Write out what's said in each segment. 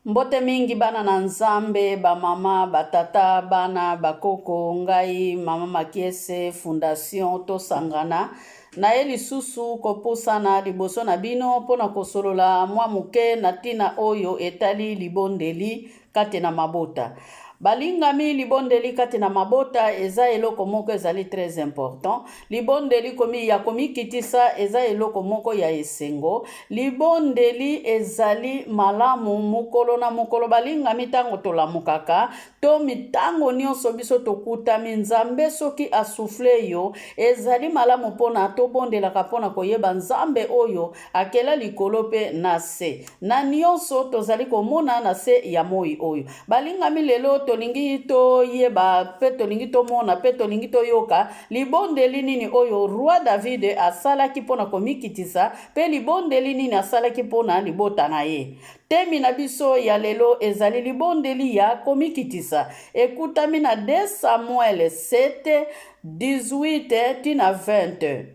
Mbote mingi bana na Nzambe, ba mama, ba tata, bana, ba koko, ngai mama Makiese, Fondation Tosangana, naye lisusu kopusana liboso na bino mpo na kosolola mwa moke na ntina oyo etali libondeli kati na mabota. Balingami, libondeli kati na mabota eza eloko moko ezali très important. Libondeli komi ya komikitisa eza eloko moko ya esengo. Libondeli ezali malamu mokolo na mokolo balingami ntango tolamukaka to mitango nyonso biso tokutami Nzambe soki asouffle yo ezali malamu mpona tobondelaka mpona koyeba Nzambe oyo akela likolo mpe na se na nyonso tozali komona na se ya moi oyo. Balingami, lelo tolingi toyeba mpe tolingi tomona mpe tolingi toyoka libondeli nini oyo roi David asalaki mpo na komikitisa mpe libondeli nini asalaki mpo na libota na ye. Temi na biso ya lelo ezali libondeli ya komikitisa. Ekutami na 2 Samuel 7, 18 ti na 20.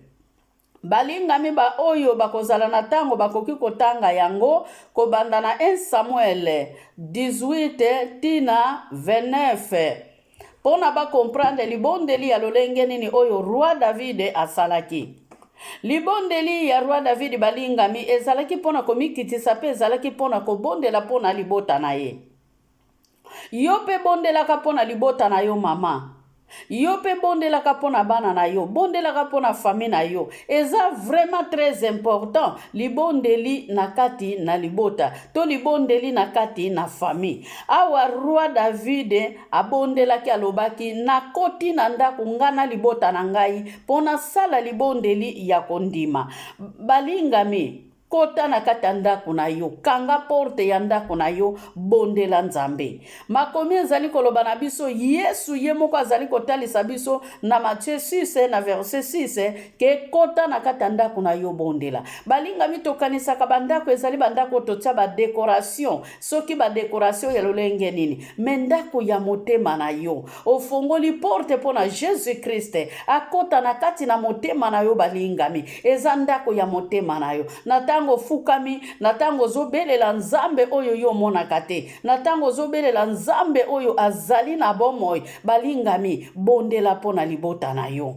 Balingami baoyo bakozala na ntango bakoki kotanga yango kobanda na 1 Samuel 18 ti na 29 mpo na bakomprendre libondeli ya lolenge nini oyo roi David asalaki. Libondeli ya roi David, balingami, ezalaki mpo na komikitisa mpe ezalaki mpo na kobondela mpo na libota na ye. Yo mpe bondelaka mpo na libota na yo mama. Yo mpe bondelaka mpo na bana na yo, bondelaka mpo na famille na yo. Eza vraiment très important libondeli na kati na libota to libondeli na kati na famille. Awa roi David abondelaki, alobaki, nakoti na ndako nga na libota na ngai mpo nasala libondeli ya kondima. Balingami, kota na kati ya ndako na yo, kanga porte ya ndako na yo, bondela Nzambe. Makomi ezali koloba na biso, Yesu ye moko azali kotalisa biso na Matthieu 6 na verset 6 ke kota na kati ya ndako na yo, bondela. Balingami, tokanisaka bandako ezali bandako totia ba decoration, soki ba decoration ya lolenge nini, me ndako ya motema na yo ofongoli porte mpo na Jesus Christ akota na kati na motema na yo. Balingami, eza ndako ya motema na yo. Na ntango ofukami, na ntango ozobelela Nzambe oyo yo omonaka te, na ntango ozobelela Nzambe oyo azali na bomoi, balingami, bondela mpo na libota na yo.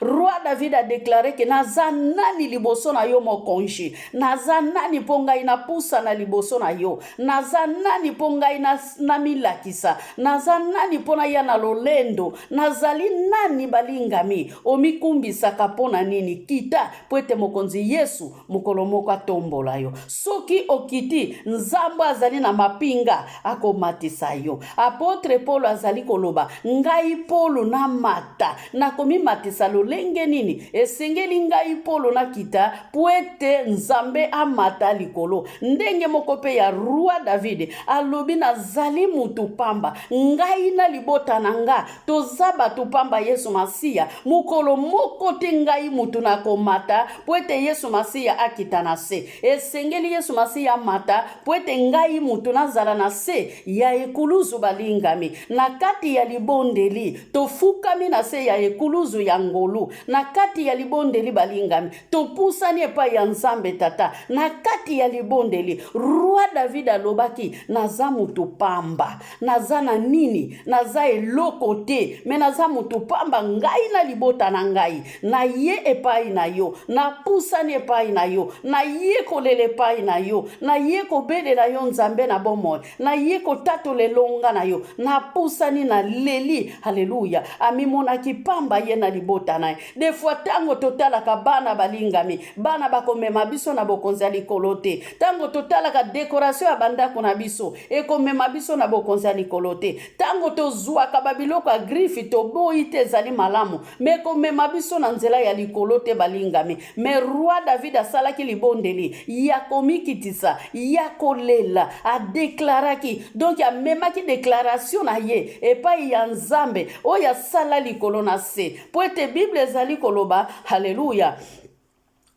Roi David a déclaré que naza nani liboso na yo mokonzi, naza nani mpo ngai napusana liboso na yo, naza nani mpo ngai namilakisa, naza nani mpo naya na lolendo, nazali nani? Balingami, omikumbisaka mpo na nini? Kita mpo ete mokonzi Yesu mokolo moko atombola yo. Soki okiti, Nzambe azali na mapinga akomatisa yo. Apotre Polo azali koloba, ngai Polo namata, nakomimatisa lolenge nini? Esengeli ngai Polo nakita mpo ete Nzambe amata likolo. Ndenge moko mpe ya roi David alobi, nazali mutu pamba, ngai na libota na nga toza bato pamba. Yesu Masiya, mokolo moko te ngai mutu nakomata mpo ete Yesu Masiya akita na se. Esengeli Yesu Masiya amata mpo ete ngai mutu nazala na se ya ekuluzu. Balingami, na kati ya libondeli tofukami na se ya ekuluzu ya ngolu. Na kati ya libondeli, balingami, topusani epai ya Nzambe Tata. Na kati ya libondeli, roi David alobaki, naza mutu pamba, naza na nini, naza eloko te, me naza mutu pamba, ngai na libota na ngai, naye epai na yo, napusani epai na yo, naye kolela epai na yo, naye kobelela yo Nzambe na bomoi, naye kotatola elonga na yo, napusani, naleli. Haleluya! Amimonaki pamba ye na libota na ye. Des fois ntango totalaka bana, balingami, bana bakomema biso na bokonzi ya likolo te. Ntango totalaka decoration ya bandako na biso, ekomema biso na bokonzi ya likolo te. Ntango tozwaka babiloko ya griffe, toboyi te, ezali malamu, me ekomema biso na nzela ya likolo te, balingami. Me roi David asalaki libondeli ya komikitisa, ya kolela, adeklaraki, donc amemaki declaration na ye epai ya Nzambe oyo asala likolo na se, mpo ete Bible ezali koloba, haleluya.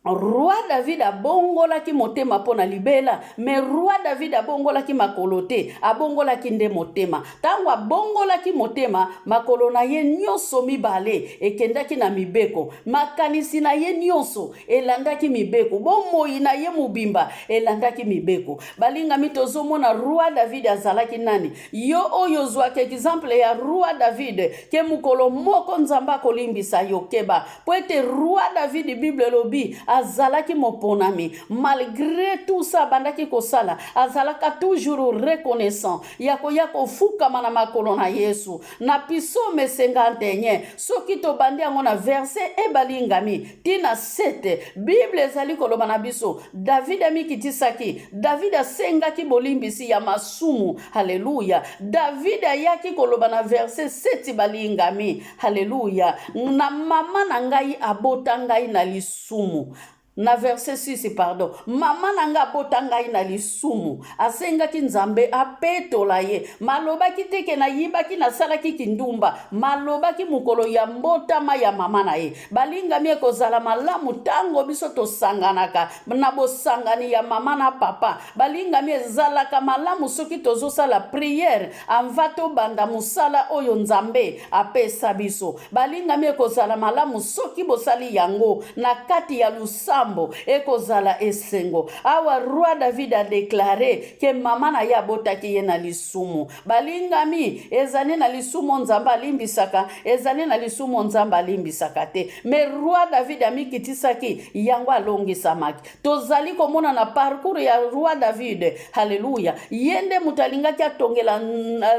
Roi David abongolaki motema mpo na libela, me roi David abongolaki makolo te, abongolaki nde motema. Ntango abongolaki motema, makolo na ye nyonso mibale ekendaki na mibeko, makanisi na ye nyonso elandaki mibeko, bomoi na ye mobimba elandaki mibeko. Balingami, tozomona roi David azalaki nani? Yo oyo ozwaka exemple ya roi David, ke mokolo moko Nzambe akolimbisa yo, keba mpo ete roi David, Bible elobi azalaki moponami. Malgré tout ça abandaki kosala, azalaka toujours reconnaissant ya koya kofukama na makolo na Yesu. Na Psaume 51, soki tobandi yango na verset ebalingami tina 7, Bible ezali koloba na biso David amikitisaki, David asengaki bolimbisi ya masumu. Haleluya! David ayaki koloba na verset 7, balingami, haleluya, na mama na ngai abota ngai na lisumu. Na verset 6, pardon, mama na ngai abota ngai na lisumu, asengaki Nzambe apetola ye. Malobaki te ke nayibaki, nasalaki kindumba, malobaki mokolo ya mbotama ya mama na ye. Balingami, ekozala malamu ntango biso tosanganaka na bosangani ya mama na papa. Balingami, ezalaka malamu soki tozosala priere anva tobanda mosala oyo Nzambe apesa biso. Balingami, ekozala malamu soki bosali yango na kati ya losambo, ekozala esengo. Awa roi David adeklare ke mama na ye abotaki ye na lisumu. Balingami, ezali na lisumu Nzambe alimbisaka, ezali na lisumu Nzambe alimbisaka te. Me roi David amikitisaki, yango alongisamaki. Tozali komona na parcours ya roi David, haleluya, ye nde moto alingaki atongela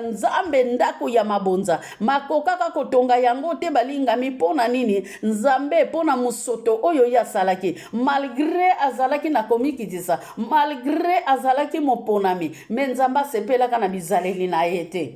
Nzambe ndako ya mabonza, makokaka kotonga yango te. Balingami, mpo na nini? Nzambe, mpo na mosoto oyo ye asalaki, malgre azalaki na komikitisa, malgre azalaki moponami, me Nzambe asepelaka na bizaleli na ye te.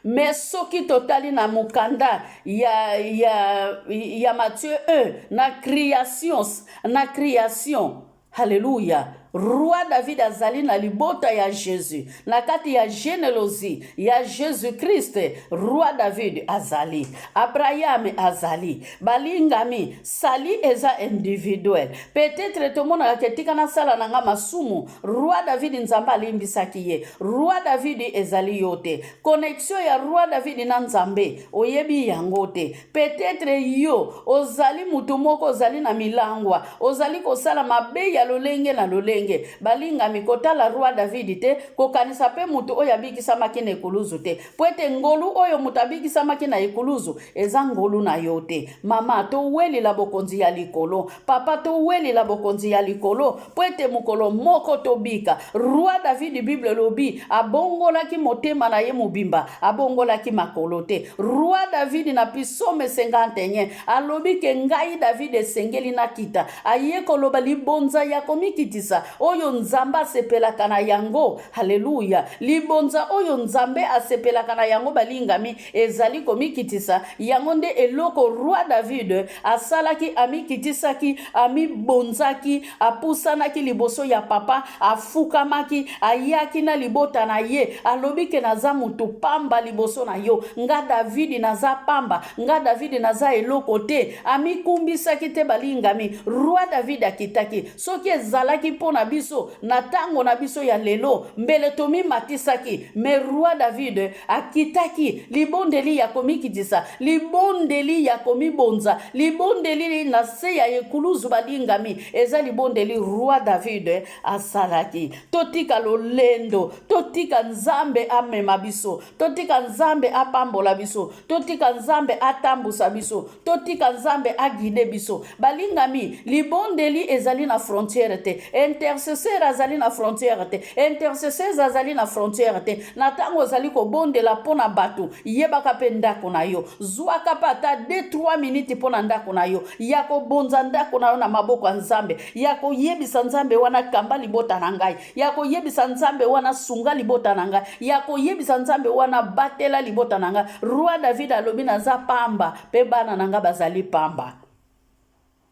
Me soki totali na mokanda ya Matthieu 1 na création, na création, haleluya, roi David azali na libota ya Jésus, na kati ya généalogie ya Jésus Christ, roi David azali, Abraham azali. Balingami, sali eza individuel. Peut-être tomonaka ke tika nasala na nga masumu. Roi David, Nzambe alimbisaki ye. Roi David ezali yo te. Connexion ya roi David na Nzambe oyebi yango te. Peut-être yo ozali mutu moko ozali na milangwa, ozali kosala mabe ya lolenge na lolenge. Balingami, kotala roi David te, kokanisa mpe mutu oyo abikisamaki na ekuluzu te, po ete ngolu oyo moto abikisamaki na ekuluzu eza ngolu na yo te. Mama, towelela bokonzi ya likolo. Papa, towelela bokonzi ya likolo, po ete mokolo moko tobika. Roi David, Bible elobi abongolaki motema na ye mobimba, abongolaki makolo te. Roi David na Psaume 51 alobi ke ngai David esengeli nakita. Aye koloba libonza ya komikitisa oyo Nzambe asepelaka na yango. Haleluya! Libonza oyo Nzambe asepelaka na yango, balingami, ezali komikitisa. Yango nde eloko roi David asalaki, amikitisaki, amibonzaki, apusanaki liboso ya papa, afukamaki, ayaki na libota na ye, alobi ke naza mutu pamba liboso na yo, nga David naza pamba, nga David naza eloko te. Amikumbisaki te, balingami. Roi David akitaki. Soki ezalaki mpo na biso na tango na biso ya lelo, mbele tomimatisaki. Me roi David akitaki. Libondeli ya komikitisa, libondeli ya komibonza, libondeli na se ya ekuluzu, balingami, eza libondeli roi David asalaki. Totika lolendo, totika Nzambe amema biso, totika Nzambe apambola biso, totika Nzambe atambusa biso, totika Nzambe aguide biso. Balingami, libondeli ezali na frontière te. Intercesseur azali na frontière te, intercesseuse azali na frontière te. Na ntango ozali kobondela mpo na bato, yebaka mpe ndako na yo. Zwaka mpe ata 2-3 minutes mpo na ndako na yo, ya kobonza ndako na yo na maboko ya Nzambe, ya koyebisa Nzambe wana kamba libota na ngai, ya koyebisa Nzambe wana sunga libota na ngai, ya koyebisa Nzambe wana batela libota na ngai. Roi David alobi naza pamba mpe bana na ngai bazali pamba.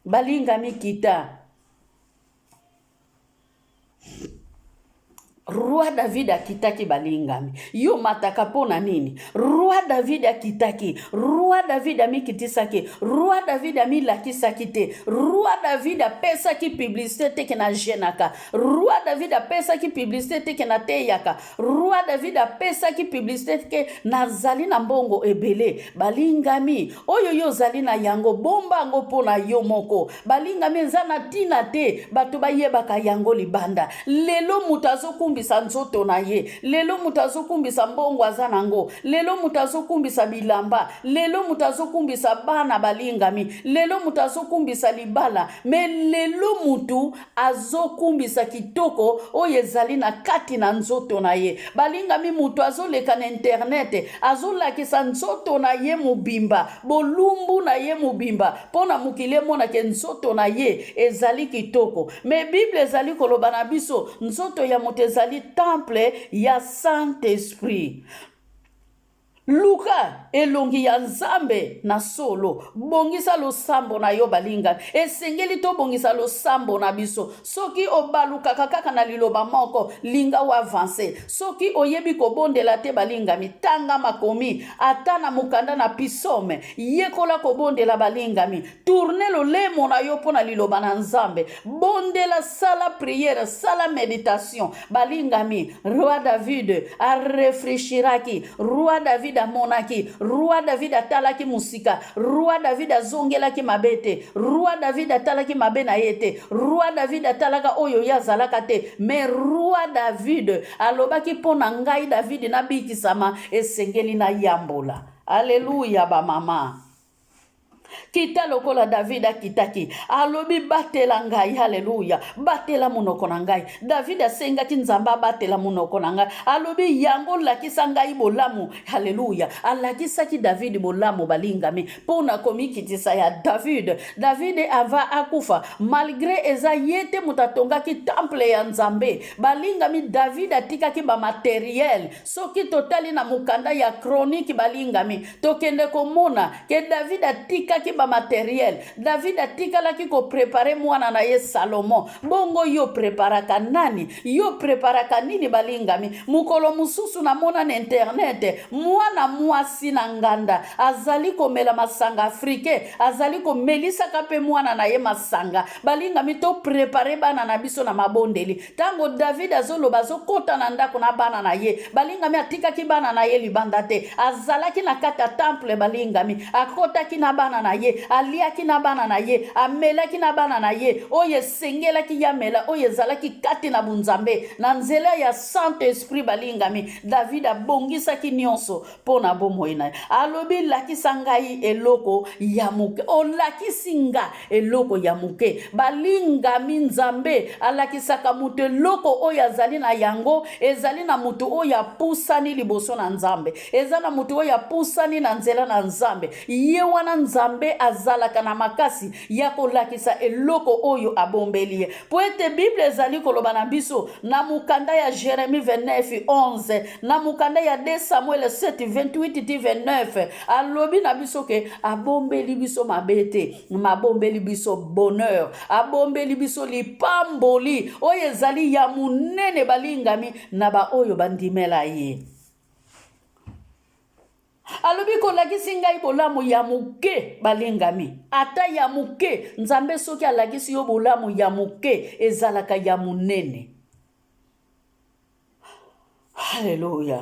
Balingami, kita. Roi David akitaki balingami. Yo mataka mpo na nini? Roi David akitaki. Roi David amikitisaki. Roi David amilakisaki te. Roi David apesaki publicité te ke na genaka. Roi David apesaki publicité te ke nateyaka. Roi David apesaki publicité te ke nazali na mbongo ebele. Balingami, oyo yo ozali na yango, bomba yango mpo na yo moko. Balingami, eza na ntina te bato bayebaka yango libanda. Lelo moto azokumbisa nzoto na ye, lelo moto azokumbisa mbongo aza nango, lelo moto azokumbisa bilamba, lelo moto azokumbisa bana balingami, lelo moto azokumbisa libala, me lelo moto azokumbisa kitoko oyo ezali na kati na nzoto na ye. Balingami, moto azoleka na internet, azolakisa nzoto na ye mobimba, bolumbu na ye mobimba, mpo na mokili emona ke nzoto na ye ezali kitoko. Me Bible ezali koloba na biso, nzoto ya moto ezali temple ya Saint-Esprit. Luka elongi ya Nzambe na solo. Bongisa losambo na yo, balingami. Esengeli tobongisa losambo na biso. Soki obalukaka kaka na liloba moko, linga oavanse. Soki oyebi kobondela te, balingami, tanga makomi, ata na mokanda na Pisome. Yekola kobondela, balingami. Tourne lolemo na yo mpo na liloba na Nzambe. Bondela, sala priere, sala meditation. Balingami, roi David arefreshiraki, roi David amonaki, roi David atalaki mosika, roi David azongelaki mabe te, roi David atalaki mabe na ye te, roi David atalaka oyo ye azalaka te. Me roi David alobaki, mpo na ngai David nabikisama, esengeli nayambola. Aleluya, bamama. Kita lokola David akitaki, alobi, batela ngai, haleluya, batela monoko na ngai. David asengaki Nzambe abatela monoko na ngai. Alobi yango, lakisa ngai bolamu, haleluya. Alakisaki David bolamu, balingami, mpo na komikitisa ya David. David ava akufa, malgre eza ye te moto atongaki temple ya Nzambe, balingami, David atikaki bamateriel. Soki totali na mokanda ya Chronique, balingami, tokende komona ke David atikaki bamateriel. David atikalaki koprepare mwana na ye Salomo. Bongo yo preparaka nani? Yo preparaka nini, balingami? Mokolo mosusu namona na internet mwana mwasi na nganda azali komela masanga africain, azali komelisaka mpe mwana na ye masanga. Balingami, toprepare bana na biso na mabondeli. Ntango David azoloba, azokɔta na ndako na bana na ye, balingami, atikaki bana na ye libanda te, azalaki na kati ya temple. Balingami, akɔtaki na bana na ye, aliaki na bana na ye, amelaki na bana na ye oyo esengelaki ye amela, oyo ezalaki kati na bunzambe na nzela ya Saint Esprit. Balingami, David abongisaki nyonso mpo na bomoi na ye. Alobi, lakisa ngai eloko ya moke, olakisi nga eloko ya moke. Balingami, Nzambe alakisaka moto eloko oyo azali na yango. Ezali na moto oyo apusani liboso na Nzambe, eza na moto oyo apusani na nzela na Nzambe, ye wana Nzambe azalaka na makasi ya kolakisa eloko oyo abombeli ye. Mpo ete Bible ezali koloba na biso na mokanda ya Jeremie 29 11, na mokanda ya 2 Samuel 7 28 ti 29, alobi na biso ke abombeli biso mabe te, mabombeli biso bonheur, abombeli biso lipamboli oyo ezali ya monene, balingami, na baoyo bandimela ye. Alobi, kolakisi ngai bolamu ya moke. Balingami, ata ya moke, Nzambe soki alakisi yo bolamu ya moke, ezalaka ya monene. Halleluya.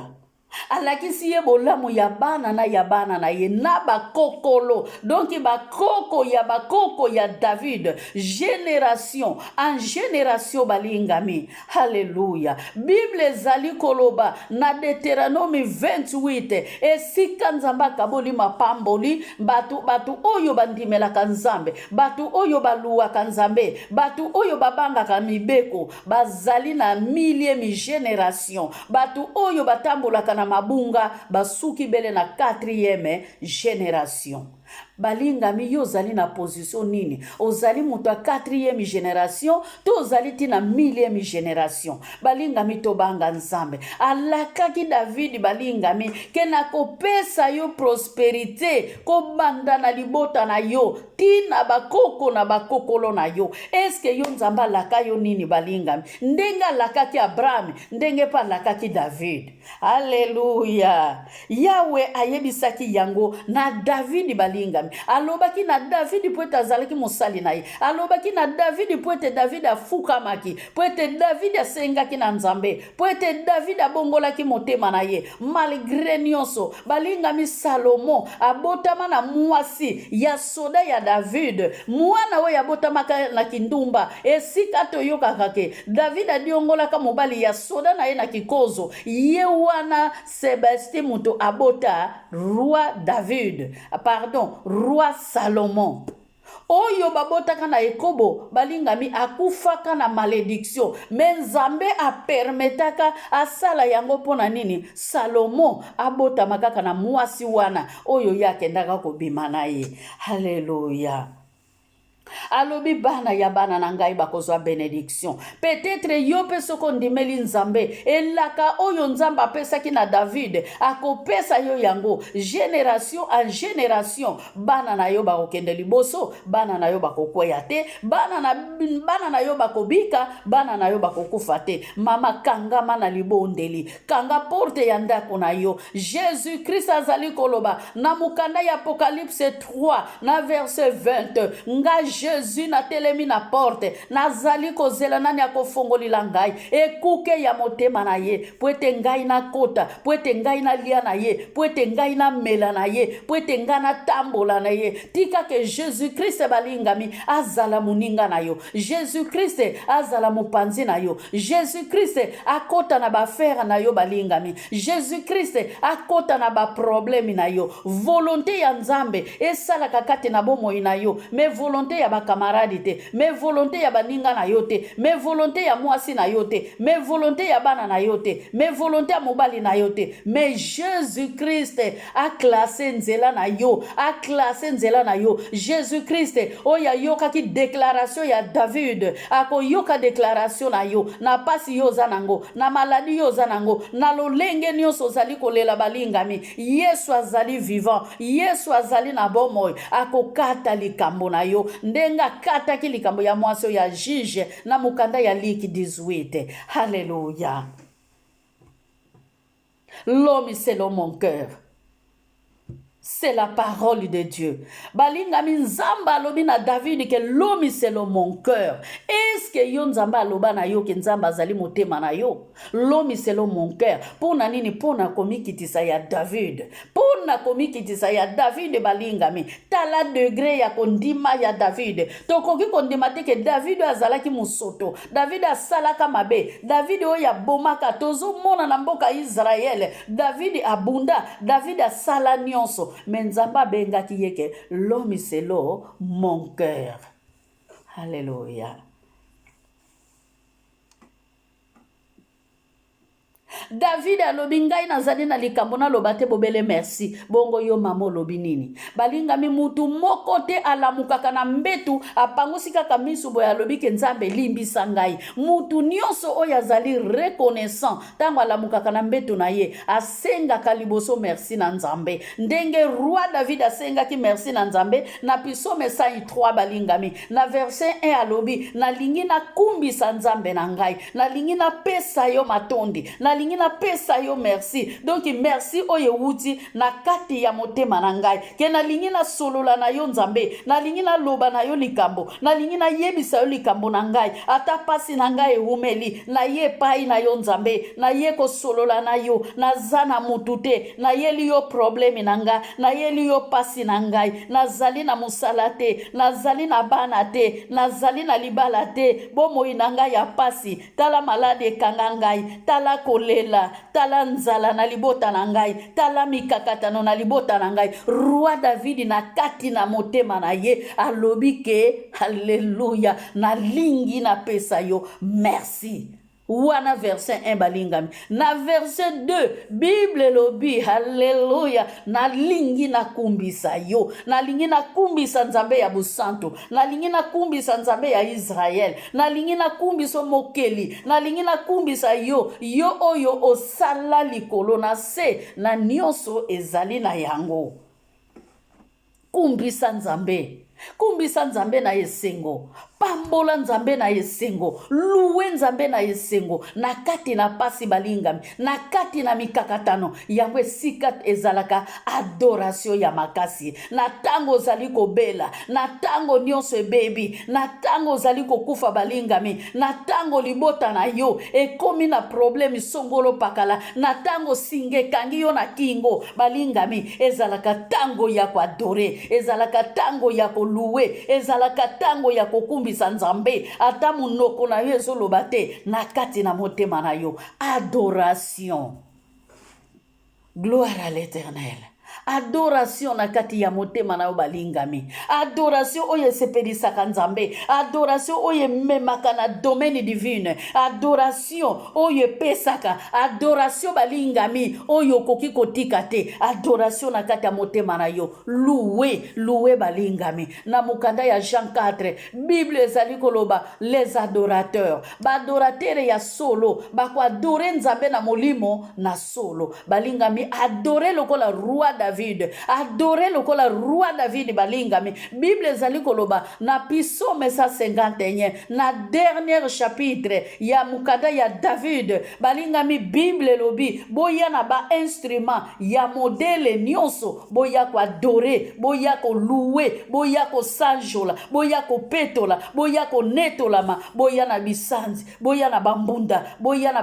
Alakisi ye bolamu ya bana na ya bana na ye na bakokolo, donc bakoko ya bakoko ya David, génération en génération. Balingami, halleluya. Bible ezali koloba na Deutéronome 28, esika Nzambe akaboli mapamboli, bato oyo bandimelaka Nzambe, bato oyo baluwaka Nzambe, bato oyo babangaka mibeko, bazali na millième génération. Bato oyo batambolaka na mabunga basuki bele na 4e génération. Balingami, yo ozali na position nini? Ozali moto ya 4e generation to ozali ti na millième generation? Balingami, tobanga Nzambe. Alakaki Davidi, balingami, ke nakopesa yo prosperite kobanda na libota na yo ti na bakoko na bakokolo na yo. Eske yo Nzambe alaka yo nini, balingami? Ndenge alakaki Abraham, ndenge mpe alakaki David. Aleluya! Yawe ayebisaki yango na Davidi, balingami. Alobaki na Davidi mpo ete azalaki mosali na ye. Alobaki na Davidi mpo ete Davidi afukamaki, mpo ete Davidi asengaki na Nzambe, mpo ete Davidi abongolaki motema na ye. Malgre nyonso, balingami, Salomo abotama na mwasi ya soda ya David, mwana oyo abotamaka na kindumba, esika toyokaka ke David adiongolaka mobali ya soda na ye na kikozo. Ye wana Sebastien moto abota roi David, pardon, roi Salomon. Oyo babotaka na ekobo, balingami, akufaka na malediction, me Nzambe apermetaka asala yango mpo na nini? Salomo abotama kaka na mwasi wana oyo ye akendaka kobima na ye. Haleluya! Alobi, bana ya bana na ngai bakozwa benediction. Peut-être yo mpe soki ondimeli Nzambe, elaka oyo Nzambe apesaki na David akopesa yo yango génération en génération. Bana na yo bakokende liboso, bana na yo bakokweya te, bana na yo bakobika, bana na yo bakokufa te. Mama, kangama na libondeli, kanga porte ya ndako na yo. Jésus Christ azali koloba na mokanda ya Apocalypse 3 na verset 20: "Nga Jésus natelemi na porte, nazali kozela nani akofongolila ngai ekuke ya motema na ye, po ete ngai nakota, po ete ngai nalia na ye, po ete ngai namela na ye, po ete ngai natambola na ye." Tika ke Jésus Christ, balingami, azala moninga na yo, Jésus Christ azala mopanzi na yo, Jésus Christ akota na ba affaires na yo. Balingami, Jésus Christ akota na ba problèmes na yo. Volonté ya Nzambe esalaka kati na bomoi na yo, mais volonté ya ba camarades te, mais volonté ya baninga na yo te, mais volonté ya mwasi na yo te, mais volonté ya bana na yo te, mais volonté ya mobali na yo te, mais Jésus Christ aklasse nzela na yo, aklasse nzela na yo. Jésus Christ oyo ayokaki déclaration ya David akoyoka déclaration na yo, na pasi yo oza nango, na maladie yo oza nango, na lolenge nyonso ozali kolela. Balingami, Yesu azali vivant, Yesu azali na bomoi, akokata likambo na yo ndenge akataki likambo ya mwasi oyo ya Juge na mokanda ya Luc 18. Halleluya! L'homme selon mon cœur, c'est la parole de Dieu. Balingami, Nzambe alobi na David ke l'homme selon mon cœur. Est-ce que yo Nzambe aloba na yo ke Nzambe azali motema na yo? L'homme selon mon cœur. Mpo na nini? Mpo na komikitisa ya David. Mpo na komikitisa ya David, balingami. Tala degré ya kondima ya David. Tokoki kondima te ke David oyo azalaki mosoto, David asalaka mabe, David oyo abomaka, tozomona na mboka Israele, David abunda, David asala nyonso, mais Nzambe abengaki ye ke l'homme selon mon cœur. Alleluya! David alobi: "Ngai nazali na likambo naloba te, bobele merci." Bongo yo mama, olobi nini? Balingami, mutu moko te alamukaka na mbetu, apangusi kaka misu boye, alobi ke "Nzambe, limbisa ngai." Mutu nyonso oyo azali reconnaissant, ntango alamukaka na mbetu na ye, asengaka liboso merci na Nzambe, ndenge roi David asengaki merci na Nzambe na Psaume 103. Balingami, na verset 1 alobi: "Nalingi nakumbisa Nzambe na ngai, nalingi napesa yo matondi, nalingi napesa yo merci." Donc merci oyo ewuti na kati ya motema na ngai, ke nalingi nasolola na yo Nzambe, nalingi naloba na yo likambo, nalingi nayebisa yo likambo na ngai. Ata pasi na ngai ewumeli, naye epai na yo Nzambe, naye kosolola na yo. Naza na mutu te, nayeli yo problème na ngai, nayeli yo pasi na ngai. Nazali na mosala te, nazali na bana te, nazali na libala te, bomoi na ngai ya pasi. Tala maladie ekanga ngai, tala kolela, tala nzala na libota na ngai, tala mikakatano na libota na ngai. Roi David, na kati na motema na ye, alobi ke: "Alleluya, nalingi napesa yo merci." Wana verset 1, balingami. Na verset 2, Bible elobi, haleluya, nalingi nakumbisa yo, nalingi nakumbisa Nzambe ya bosantu, nalingi nakumbisa Nzambe ya Israel, nalingi nakumbisa mokeli, nalingi nakumbisa yo, yo oyo osala likolo na se na nyonso ezali na yango. Kumbisa Nzambe. Kumbisa Nzambe na esengo. Pambola Nzambe na esengo. Louer Nzambe na esengo. Na kati na pasi, balingami, na kati na mikakatano, yango esika ezalaka adoration ya makasi. Na ntango ozali kobela, na ntango nyonso ebebi, na ntango ozali kokufa, balingami, na ntango libota na yo ekomi na problème songolo pakala, na ntango singa ekangi yo na kingo, balingami, ezalaka ntango ya koadorer, ezalaka ntango ya kolouer, ezalaka ntango ya kokumbisa Nzambe. Ata monoko na yo ezoloba te, na kati na motema na yo, adoration. Gloire à l'Éternel. Adoration na kati ya motema na yo, balingami. Adoration oyo esepelisaka Nzambe, adoration oyo ememaka na domaine divine, adoration oyo epesaka adoration, balingami, oyo okoki kotika te, adoration na kati ya motema na yo. Louer, louer, balingami. Na mokanda ya Jean 4, Bible ezali koloba les adorateurs, baadorateur ya solo bakoadorer Nzambe na molimo na solo. Balingami, adore lokola roi David, adore lokola roi David. Balingami, Bible ezali koloba na Psaume 151, na dernier chapitre ya mokanda ya David. Balingami, Bible elobi: boya na bainstrument ya modèle nyonso, boya koadorer, boya kolouer, boya kosanjola, boya kopetola, boya konetolama, boya na bisanzi, boya na bambunda, boya na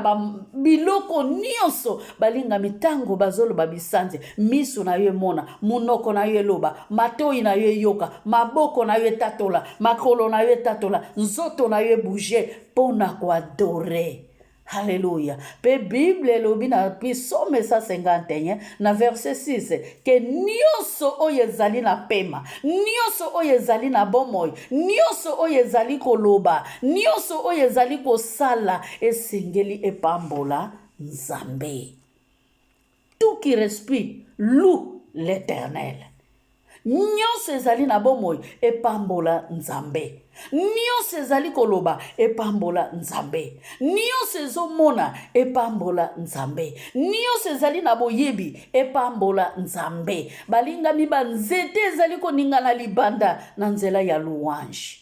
biloko nyonso. Balingami, ntango bazoloba bisanzi, miso na yo emona, monoko na yo eloba, matoi na yo eyoka, maboko na yo etatola, makolo na yo etatola, nzoto na yo ebouger mpo na koadorer. Halleluya. Mpe Bible elobi na Psaume 151, na verset 6, ke nyonso oyo ezali na pema, nyonso oyo ezali na bomoi, nyonso oyo ezali koloba, nyonso oyo ezali kosala, esengeli epambola Nzambe. Tout qui respire loue l'Éternel. Nyonso ezali na bomoi epambola Nzambe. Nyonso ezali koloba epambola Nzambe. Nyonso ezomona epambola Nzambe. Nyonso ezali na boyebi epambola Nzambe. Balingami, banzete ezali koningana libanda na nzela ya louange.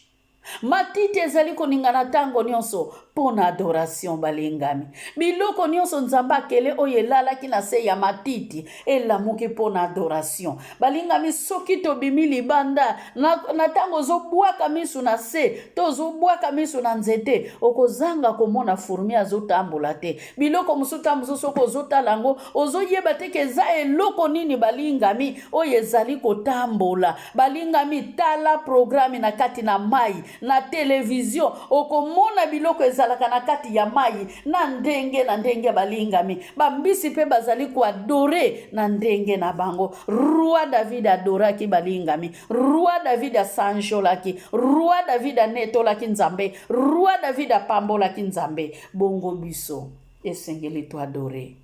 Matiti ezali koningana ntango nyonso mpo na adoration. Balingami, biloko nyonso Nzambe akele oyo elalaki na se ya matiti elamuki mpo na adoration. Balingami, soki tobimi libanda na ntango ozobwaka misu na se to ozobwaka misu na nzete, okozanga komona fourmi azotambola te. Biloko mosusu, ntango mosusu soki ozotala yango, ozoyeba te ke eza eloko nini, balingami, oyo ezali kotambola. Balingami, tala programme na kati na mai na televizio, okomona biloko ezalaka na kati ya mai na ndenge na ndenge. Balingami, bambisi mpe bazali koadorer na ndenge na bango. Roi David adoraki. Balingami, roi David asanjolaki, roi David anetolaki Nzambe, roi David apambolaki Nzambe. Bongo biso esengeli toadorer.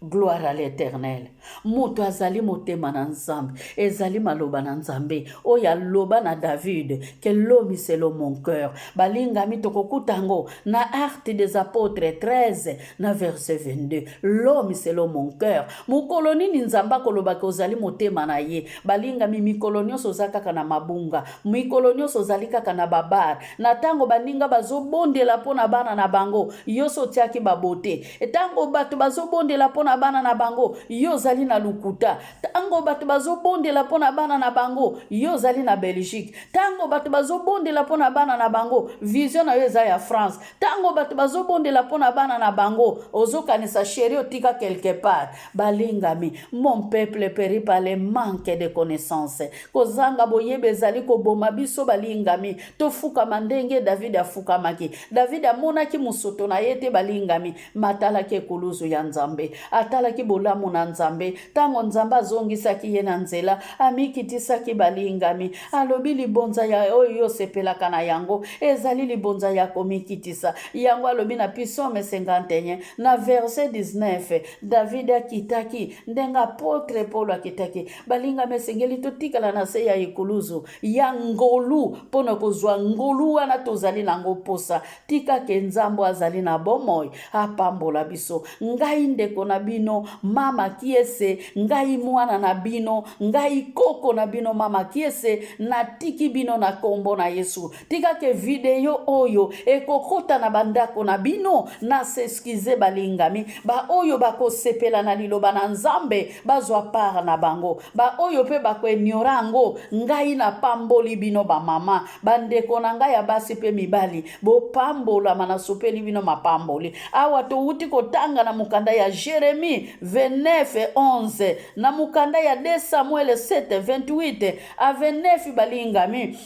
Gloire à l'Éternel. Moto azali motema na Nzambe, ezali maloba na Nzambe oyo aloba na David ke l'homme selon mon cœur. Balingami, tokokuta yango na Acte des Apôtres 13, na verset 22, l'homme selon mon cœur. Mokolo nini Nzambe akolobaka ozali motema na ye? Balingami, mikolo nyonso oza kaka na mabunga, mikolo nyonso ozali kaka na babar. Na ntango baninga bazobondela mpo na bana na bango, yo so otiaki babote. Ntango bato bazobondela mpo na bana na bango, yo ozali na lokuta. Ntango bato bazobondela mpo na bana na bango, yo ozali na Belgique. Ntango bato bazobondela mpo na bana na bango, vision na yo eza ya France. Ntango bato bazobondela mpo na bana na bango, ozokanisa chéri otika quelque part. Balingami, mon peuple périt par le manque de connaissance. Kozanga boyebi ezali koboma biso. Balingami, tofukama ndenge David afukamaki. David amonaki mosoto na ye te, balingami, matalaki ekuluzu ya Nzambe. Atalaki bolamu na Nzambe. Ntango Nzambe azongisaki ye na nzela, amikitisaki, balingami. Alobi, libonza ya oyo yo osepelaka na yango ezali libonza ya komikitisa. Yango alobi na Psaume 51 na verset 19, David akitaki ndenge apotre Paulo akitaki. Balingami, esengeli totikala na se ya ekuluzu ya ngolu mpo na kozwa ngolu wana tozali nango mposa. Tika ke Nzambe azali na bomoi apambola biso. Ngai ndeko na bino Mama Kiese, ngai mwana na bino, ngai koko na bino Mama Kiese, natiki bino na kombo na Yesu. Tika ke video oyo ekokota na bandako na bino. Na s'excuse, balingami, baoyo bakosepela na liloba na Nzambe bazwa part na bango, baoyo mpe bakoignora yango. Ngai napamboli bino, bamama, bandeko na ngai ya basi mpe mibali, bopambolama, nasopeli bino mapamboli. Awa towuti kotanga na mokanda ya Jeremie 29 11, na mokanda ya 2 Samuel 7 28 a 29. Balingami,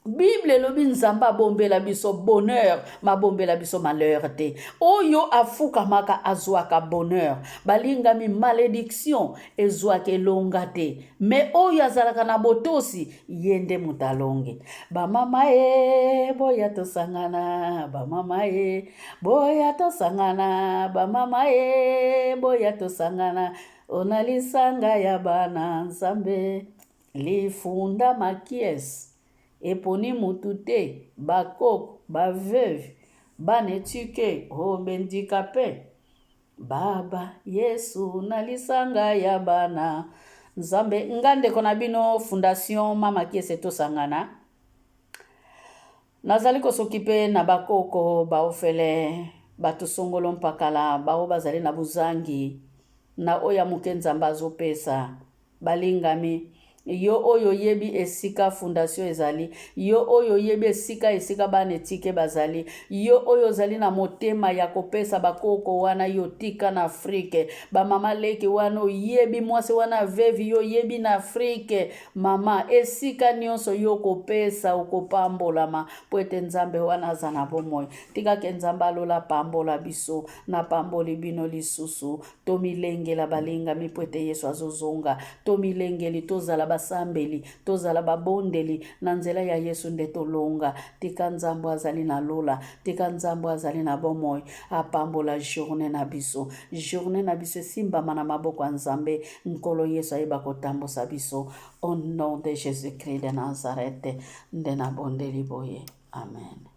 Bible elobi Nzambe abombela biso bonheur, mabombela biso malheur te. Oyo afukamaka azwaka bonheur. Balingami, malédiction ezwaka elonga te, me oyo azalaka na botosi, ye nde moto alongi. Bamama e, boya tosangana. Bamama e, boya tosangana. Bamama e, boya tosangana ona lisanga ya bana Nzambe. Lifunda makies eponi mutu te, bakoko, baveuve, bana etike o bendikape baba Yesu na lisanga ya bana Nzambe. Nga ndeko na bino, Fondation Mama Kiese Tosangana, nazali kosokipe na bakoko, baofele, bato songolo mpakala, bao bazali na bozangi na oyo ya moke Nzambe azopesa. Balingami, yo oyo oyebi esika fondation ezali, yo oyo oyebi esika bana etike bazali, yo oyo ozali na motema ya kopesa bakoko wana yo tika na Afrike, bamama leki wana oyebi, mwasi wana veuve yo oyebi na Afrike, mama, esika nyonso yo kopesa, okopambolama, mpo ete Nzambe wana aza na bomoi. Tikake Nzambe alola pambola biso. Napamboli bino lisusu. Tomilengela, balingami, mpo ete Yesu azozonga. Tomilengeli, tozala basambeli, tozala babondeli. Na nzela ya Yesu nde tolonga. Tika Nzambe azali na lola, tika Nzambe azali na bomoi apambola journée na biso. Journée na biso esimbama na maboko ya Nzambe. Nkolo Yesu ayeba kotambusa biso. Au nom de Jésus Christ de Nazareth nde nabondeli boye, amen.